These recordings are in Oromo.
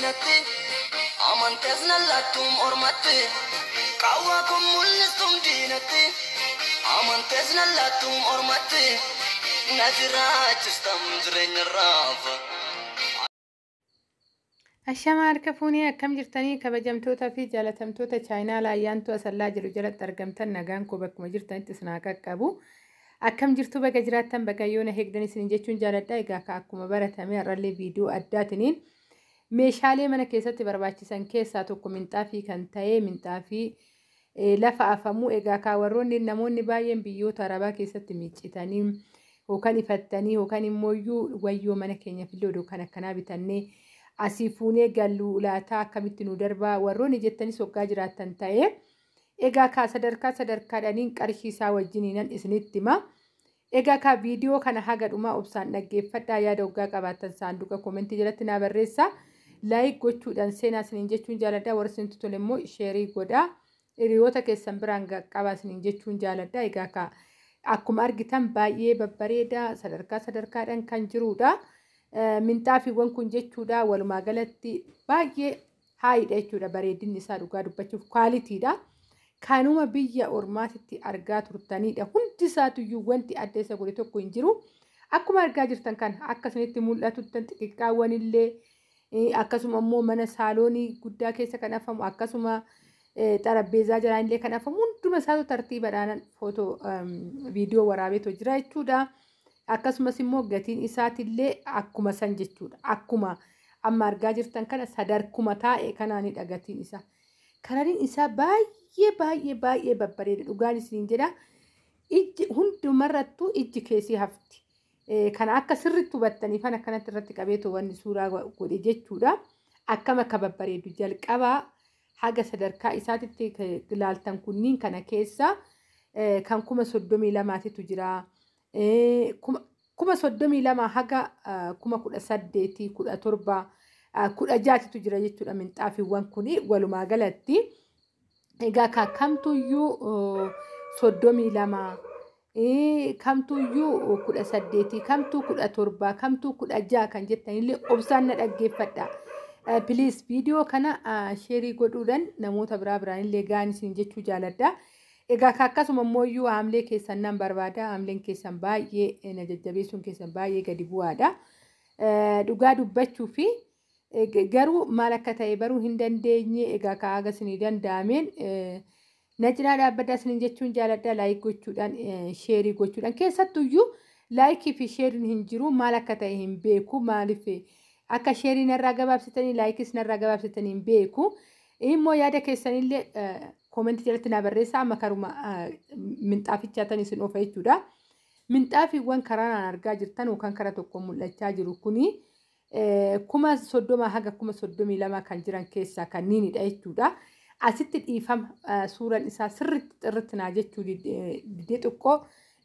diinatti, amantees nallattuum ormatti, qaawwaa kun mul'istuum diinatti, amantees nallattuum ormatti, na jiraachistam jireenya raafa. Ashama harka fuunee, akkam jirtanii kabajamtootaa fi jaalatamtoota chaayinaa laayyaantuu asallaa jiru jalatti argamtan? Nagaan koo bakkuma jirtanitti isin haa qaqqabu. Akkam jirtu? Baga jiraattan, baga yoona heegdan isin jechuun jaaladha. Egaa akkuma baratame har'allee viidiyoo addaatiniin meeshaalee mana keessatti barbaachisan keessaa tokko minxaafii kan ta'e, minxaafii lafa afamuu. Egaa kaa warroonni namoonni baay'een biyyoota arabaa keessatti miiccitanii yookaan ifattanii yookaan immoo wayyoo mana keenyaaf illee odoo kan akkanaa bitannee asii fuunee gallu laataa, akkamitti nu darbaa warroonni jettanis waggaa jiraattan ta'e, egaa kaa sadarkaa sadarkaadhaaniin qarshii isaa wajjiniinan isinitti hima. Egaa kaa viidiyoo kana haga dhumaa obsaan dhaggeeffadhaa, yaada waggaa qabaattan saanduqa koomentii jalatti naa barreessaa. Like gochuudhaan seenaa isiniin jechuun jaaladha. Warri isinitti tole immoo share godhaa. Hiriyoota keessan biraan qaqqabaa isiniin jechuun jaaladha. Egaa kaa akkuma argitan baay'ee babbareedaa sadarkaa sadarkaadhaan kan jirudha. Minxaafiiwwan kun jechuudha walumaa galatti baay'ee haayidha jechuudha, bareedinni isaa dhugaa dubbachuuf qualitydha. Kanuma biyya ormaatitti argaa turtanidha. Hundi isaatuyyuu wanti adda isa godhe tokko hin jiru. Akkuma argaa jirtan kan akkasinitti mul'atutti xixiqqaawwan illee, akkasuma immoo mana saaloonii guddaa keessa kan afamu, akkasuma xarabbeezaa jalaan illee kan afamu, hunduma isaatu tartiibadhaan footoo viidiyoo waraabeetu jira jechuudha. Akkasumas immoo gatiin isaatillee akkuma san jechuudha. Akkuma amma argaa jirtan kana sadarkuma taa'e kanaanidha gatiin isaa. Coloriin isaa baay'ee baay'ee baay'ee babbareeda, dhugaan isiniin jedha. Ijji hundumarrattuu ijji keessii hafti. Kana akka sirriitti hubattanii kan akkanatti irratti qabeetu wanni suuraa godhe jechuudha. Akkam akka babbareedu jalqabaa haga sadarkaa isaatitti ilaaltan kunniin kana keessa kan 32,000tu jira. 32,000 haga 18,000, 17,000, 16tu jira jechuudha minxaafiiwwan kuni walumaa galatti. Egaa kamtuyyuu 32, kamtuyyuu 18, kamtuu 17, kamtuu 16 kan jettanillee obsaan na dhaggeeffadha. Please, viidiyoo kana share godhuudhaan namoota biraa biraanillee ga'an isin jechuu jaaladha. Egaa akkasuma immoo iyyuu haamlee keessan nan barbaada. Haamleen keessan baay'ee na jajjabeessuun keessan baay'ee gadi bu'aadha. Dhugaa dubbachuu fi garuu maal akka ta'e baruu hin dandeenye. Egaa haga isinii danda'ameen na cinaa dhaabbadhaa isiniin jechuun jaaladha. Like gochuudhaan, share gochuudhaan, keessattuyyuu like fi shareiin hin jiru, maal akka ta'e hin beeku. Maaliif akka share narraa gabaabsitanii likeis narraa gabaabsitanii hin beeku. Immoo yaada keessanillee koomentii jalatti naa barreessaa. Amma karuma minxaafichaa tan isin oofa jechuudha. Minxaafiiwwan karaa naan argaa jirtan yookaan karaa tokko mul'achaa jiru kuni 30,000 haga 32,000 kan jiran keessaa kanniinidha jechuudha. Asitti dhiifama, suuraan isaa sirriitti xirritti naa jechuu didee xiqqoo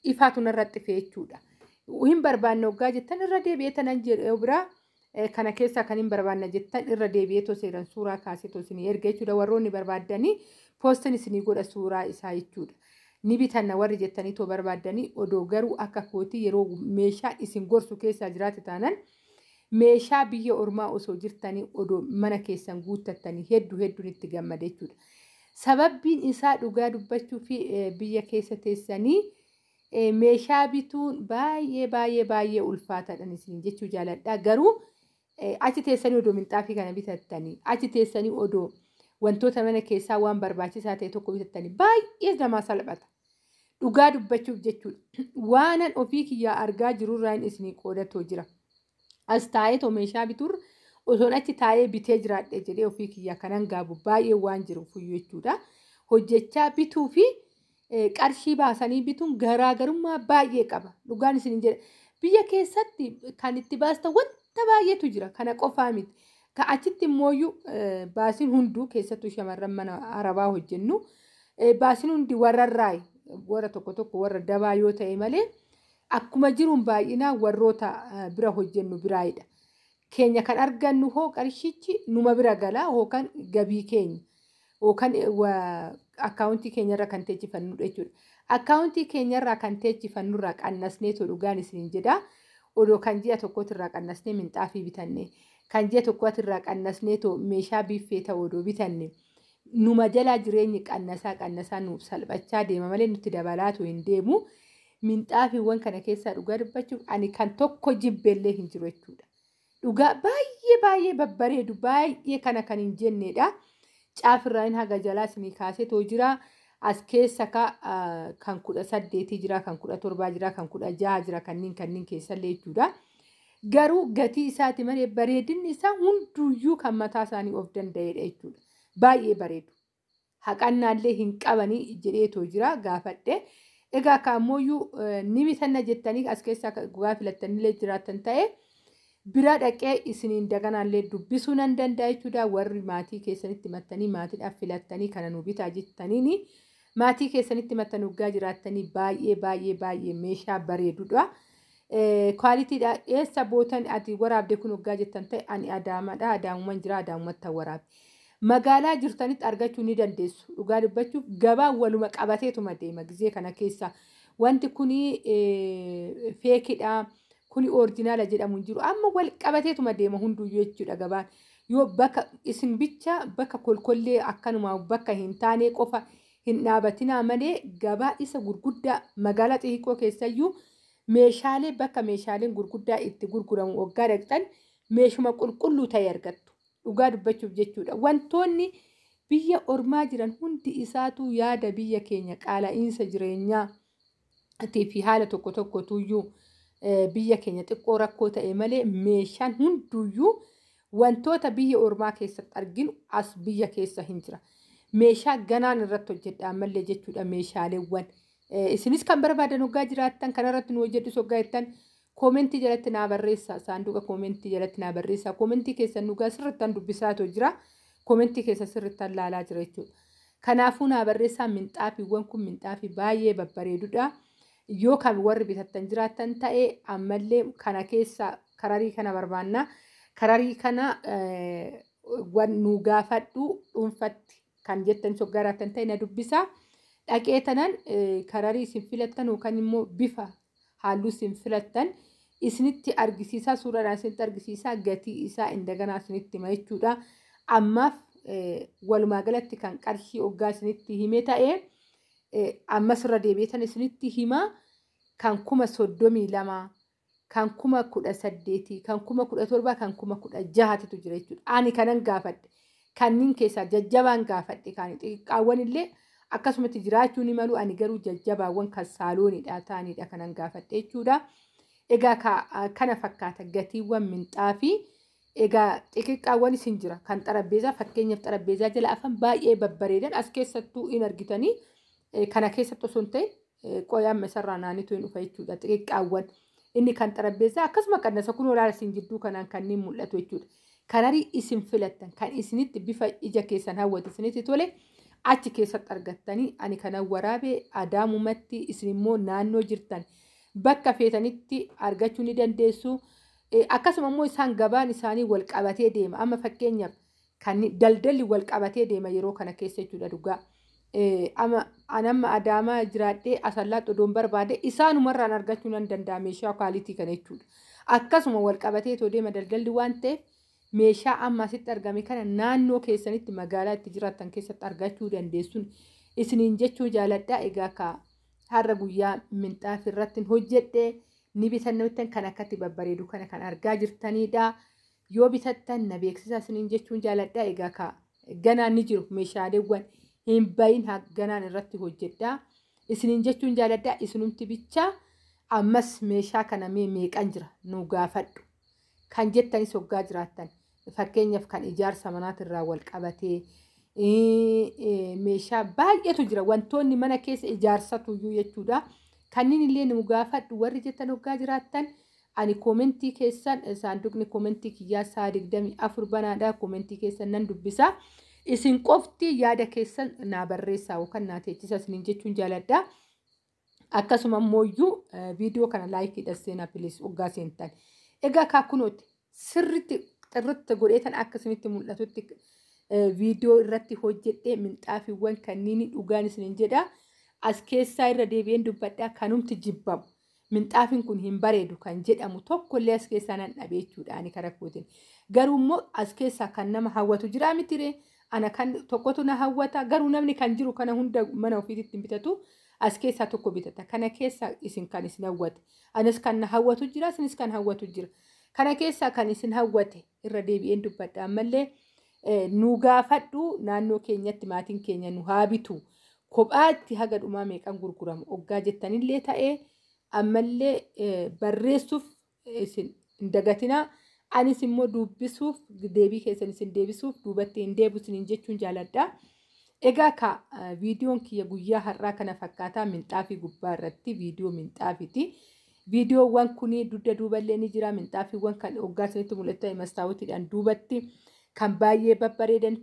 ifaatu narratti dhufe jechuudha. Hin barbaanne waggaa jettan irra deebi'ee tanan jedhu biraa kana keessaa kan hin barbaanne jettan irra deebi'ee toseeran suuraa kaasee tosinii erga jechuudha. Warroonni barbaaddanii poostin isinii godha suuraa isaa jechuudha. Ni bitanna warri jettanii too barbaaddanii, odoo garuu akka kootii yeroo meeshaa isin gorsu keessaa jiraate taanan, meeshaa biyya ormaa osoo jirtanii odoo mana keessan guuttattanii hedduu hedduun itti gammada jechuudha. Sababbiin isaa dhugaa dubbachuu fi biyya keessa teessanii meeshaa bituun baay'ee baay'ee baay'ee ulfaataadha isin jechuu jaaladha. Garuu achi teessanii odoo minxaafii kana bitattanii, achi teessanii odoo wantoota mana keessaa waan barbaachisaa ta'e tokko bitattanii baay'ee namaa salphata. Dhugaa dubbachuuf jechuudha. Waanan ofii kiyyaa argaa jirurraa isinii qoodatoo jira. As taa'ee meeshaa bituur osoon achi taa'ee bitee jiraadhe jedhee ofii kiyyaa kanan gaabu baay'ee waan jiruuf jechuudha. Hojjechaa bituu fi qarshii baasanii bituun garaagarummaa baay'ee qaba. Dhugaan isin jedha. Biyya keessatti kan itti baastan wanta baay'eetu jira. Kana qofaa miti. Kan achitti immoo baasiin hunduu, keessattuu shamarran mana arabaa hojjennu, baasiin hundi warrarraayi, warra tokko tokko warra dabaa yoo ta'e malee, akkuma jiruun baay'inaan warroota bira hojjennu biraayidha. Keenya kan argannu hoo qarshichi numa bira gala yookaan gabii keenya yookaan akkaawuntii keenyarra kan teechifannudha jechuudha. Akkaawuntii keenyarraa kan teechifannurraa qannasneetu, dhugaan isiniin jedha. Odoo kan ji'a tokkootirraa qannasnee minxaafii bitanne. Kan ji'a tokkotti irraa qannasneetoo meeshaa biiffee ta'u odoo bitanne numa jalaa jireenyi qannasaa qannasaa nuuf salphachaa deema malee nutti dabalaatu hin deemu. Minxaafiiwwan kana keessaa dhugaa dubbachuuf ani kan tokko jibbeellee hin jiru jechuudha. Dhugaa baay'ee baay'ee babbareedu baay'ee kana kan hin jennedha. Caafirraan haga jalaa isinii kaaseetoo jira. As keessa kan 18 jira, kan 17 jira, kan 16 jira kanneen keessallee jechuudha. Garuu gatii isaati malee bareedinni isaa hunduyyuu kan mataa isaanii of danda'edha jechuudha. Baay'ee bareedu. Haqannaallee hin qabanii jedheetoo jira gaafadhe. Egaa kaamooyyuu ni bitanna jettanii as keessaa gogaa filattanillee jiraattan ta'e bira dhaqee isiniin daganaallee dubbisuu nan danda'a jechuudha. Warri maatii keessanitti mattanii maatiidhaaf filattanii kana nu bitaa jettaniini maatii keessanitti mattan waggaa jiraattanii baay'ee baay'ee baay'ee meeshaa bareedudha. Kwaalitiidha. Eessa bootan ati waraabde kun waggaa jettan ta'e ani Adaamaadha. Adaamuman jira, Adaamumatti waraabe. Magaalaa jirtanitti argachuu ni dandeessu. Dhugaa dubbachuuf gabaan waluma qabateetuma deema gizee kana keessa. Wanti kuni feekidha. Kuni oorjinaala jedhamu hin jiru. Amma wal qabateetuma deema hunduyyuu jechuudha gabaan. Yoo bakka isin bicha bakka kolkollee akkanuma bakka hin taane qofa hin dhaabatinaa malee gabaa isa gurguddaa magaalaa xixiqqoo keessayyuu meeshaalee bakka meeshaaleen gurguddaa itti gurguramu waggaa dhaqxan meeshuma qulqulluu ta'e argattu. Dhugaa dubbachuuf jechuudha. Wantoonni biyya ormaa jiran hundi isaatu yaada biyya keenya qaala'iinsa jireenyaa fi haala tokko tokkotuyyuu biyya keenya xiqqoo rakkoo ta'e malee meeshaan hunduyyuu wantoota biyya ormaa keessatti arginu as biyya keessa hin jira. Meeshaa ganaan irratti hojjedha ammallee jechuudha meeshaaleewwan. Isinis kan barbaadan hoggaa jiraattan kanarratti nu hojjedhu hoggaa jettan koomentii jalatti naa barreessaa. Saanduqa koomentii jalatti naa barreessaa. Koomentii keessan dhugaa sirrittan dubbisaatu jira. Koomentii keessa sirrittan laalaa jira jechuudha. Kanaafuu naa barreessaa. Minxaafiiwwan kun minxaafii baay'ee babbareedudha. Yoo kan warri bitattan jiraattan ta'e ammallee kana keessa kararii kana barbaanna. Kararii kana nu gaafadhu dhuunfatti kan jettan hoggaa jiraattan ta'e na dubbisaa. Dhaqee tanan kararii isin filattan yookaan immoo bifa halluu isin filattan isinitti argisiisaa, suuraadhaan isinitti argisiisaa, gatii isaa indaganaa isinitti hima jechuudha. Ammaaf walumaa galatti kan qarshii hoggaa isinitti hime ta'e ammas irra deebi'eetan isinitti hima kan 32,000, kan 18,000, kan 17,000, kan 16,000tu jira jechuudha. Ani kanan gaafadhe. Kanneen keessaa jajjabaan gaafadhe. Kan xixiqqaawwan illee akkasumatti jiraachuu ni malu. Ani garuu jajjabaawwan kan saaloonidha ta'anidha kanan gaafadhe jechuudha. Egaa kana fakkaata gatiiwwan minxaafii. Egaa xixiqqaawwan isin jira kan xarabbeezaa fakkeenyaaf xarabbeezaa jala afan baay'ee babbareedan as keessattuu hin argitanii kana keessatti osoo hin ta'in qoyaan masarraa naanitu hin dhufa jechuudha xixiqqaawwan. Inni kan xarabbeezaa akkasuma qannasa kun olaanaa isin jidduu kanaan kanneen mul'atu jechuudha. Kararii isin filattan kan isinitti bifa ija keessan hawwate isinitti tole achi keessatti argattanii ani kanan waraabee Adaamumatti isin immoo naannoo jirtan bakka feetanitti argachuu ni dandeessu. Akkasuma immoo isaan gabaan isaanii wal qabatee deema. Amma fakkeenyaaf kan daldalli wal qabatee deema yeroo kana keessa jechuudha dhugaa. Amma Adaamaa jiraadhee Asallaatti odoon barbaade isaanumarraan argachuu nan danda'a meeshaa kwaalitii kana jechuudha. Akkasuma wal qabatee otoo deema daldalli waan ta'eef meeshaa amma asitti argame kana naannoo keessanitti magaalaa itti jiraattan keessatti argachuu dandeessuun isiniin jechuu jaaladha. Egaa ka har'a guyyaa minxaafii irratti hojjedhe ni bitanna bittan kan akkatti babbareedu kana kan argaa jirtanidha. Yoo bitattan na beeksisa isiniin jechuun jaaladha. Egaa ka ganaan ni jiru meeshaaleewwan hin bahin ganaan irratti hojjedha. Isiniin jechuun jaaladha. Isinumti bicha ammas meeshaa kana meeqan jira nu gaafadhu kan jettanis hoggaa jiraattan. Fakkeenyaaf kan ijaarsa manaatirraa wal qabatee meeshaa baay'eetu jira wantoonni mana keessa ijaarsatu iyyuu jechuudha. Kanneen illee nu gaafadhu warri jettan hoggaa jiraattan ani koomentii keessan saanduqni koomentii kiyyaa sa'a 24 banaadha. Koomentii keessan nan dubbisa. Isin qofti yaada keessan naa barreessaa yookaan naa teechisa isiniin jechuun jaaladha. Akkasuma immoo iyyuu viidiyoo kana laayikiidhaan seenaa pilees hoggaa seentan. Egaa kaakunooti sirriitti xirritti godheetan akka isinitti mul'atutti viidiyoo irratti hojjedhee minxaafiiwwan kanneen dhugaan isiniin jedha. As keessaa irra deebi'een dubbadhaa kanumti jibbamu. Minxaafiin kun hin bareedu kan jedhamu tokkollee as keessaa nan dhabe jechuudha ani karaa kootiin. Garuu immoo as keessaa kan nama hawwatu jira mitiree ana kan tokkotu na hawwata garuu namni kan jiru kana hunda mana ofiitti hin bitatu as keessaa tokko bitata. Kana keessaa isin kan isin hawwate. Anis kan na hawwatu jira isinis kan hawwatu jira. Kana keessaa kan isin hawwate irra deebi'een dubbadha ammallee nu gaafadhu naannoo keenyatti maatiin keenya nu haa bitu. Kophaatti haga dhumaa meeqan gurguramu oggaa jettanillee ta'ee ammallee barreessuuf isin hin dagatinaa. Anis immoo dubbisuuf deebii keessan isin deebisuuf duubatti hin deebisu isiniin jechuun jaaladha. Egaa ka viidiyoon kiyya guyyaa har'aa kana fakkaataa minxaafii gubbaa irratti viidiyoo minxaafiiti. Viidiyoowwan kun dugda duuballee ni jira. Minxaafiiwwan kan hoggaa isinitti mul'atan mastaawwatiidhaan duubatti kan baay'ee babbareedan.